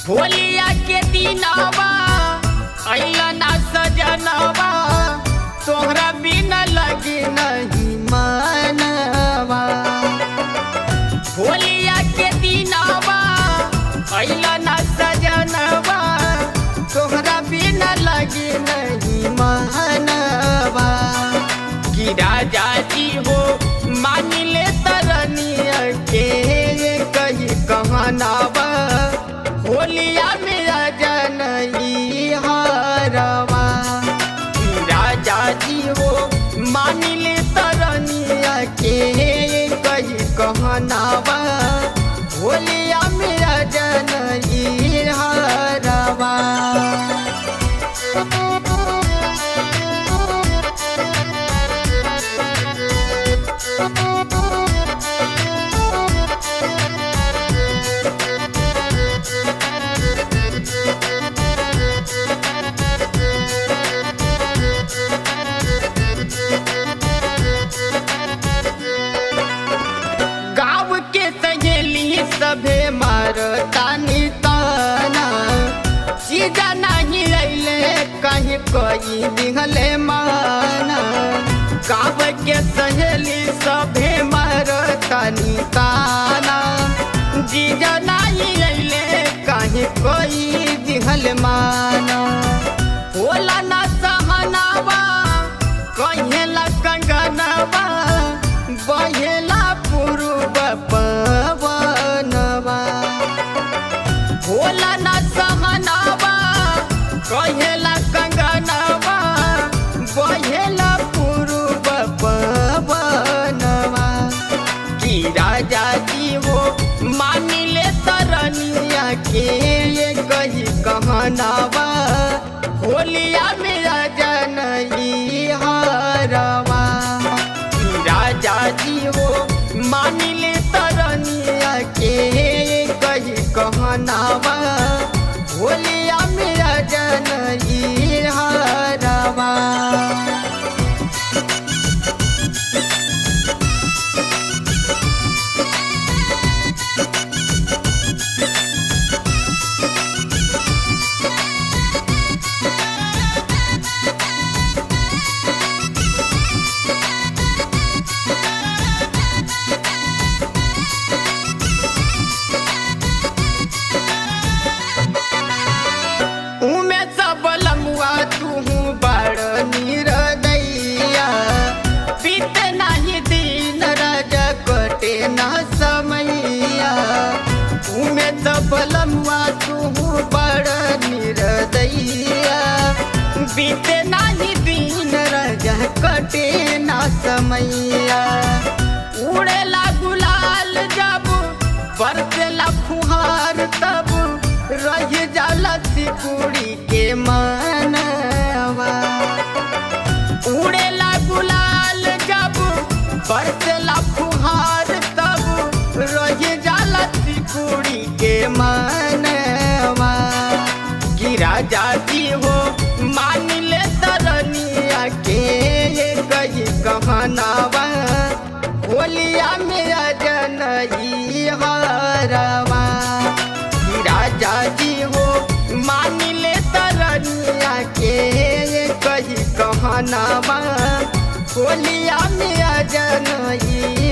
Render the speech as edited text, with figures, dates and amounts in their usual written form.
होलिया के दिनवा अइला ना सजनवा, तोहरा बिना लगी नहीं मनवा। होलिया के दिनवा अइला ना सजनवा, तोहरा बिना लगी नहीं मनवा। कि राजा जी हो मान ले तरनिया के कही कहनावा, होलिया मेरा जनई हरवा। राजा जी हो मान ले तरनिया के कही कहनावा, होलिया मेरा जनई हरवा। गाँव के सहेली सभे मारतानी ताना, चीजा नहीं अइले कहीं कोई दिहले माना। गाँव के सहेली सभे मारतानी ताना, जीजा नहीं अइले कहीं कोई दिहल माना। होला ना सहनावा कहेला कंगनवा, बहेला पूर्व पवनवा। होला ना सहनावा कहेला कंगनवा, बहेला पूर्व पवनवा। कि राजा जी हो मान ले तरनिया के ये कही कहनावा, होलिया मेरा जनई हरवा। राजा जी हो मान ले तरनिया के कही कहनावा, होलिया मेरा जनई हरवा। उमे सब लमुआ तू बड़ निरदैया, बीते नाही दिन राजा कटे न समैया। उमे सब लमुआ तू बड़ निरदैया, बीते नाही दिन राजा कटे न समैया। उड़ेला गुलाल जब बरसेला फुहार, तब रह जाला सिकुड़ी के मनवा। उड़ेला गुलाल जब बरसेला फुहार, तब रह जाला सिकुड़ी के मनवा। कि राजा जी हो मान ले तरनिया के कही कहनावा, होलिया मेरा जनई हरवा। राजा जी हो मान ले तरनिया के कही कहनावा, होलिया मेरा जनई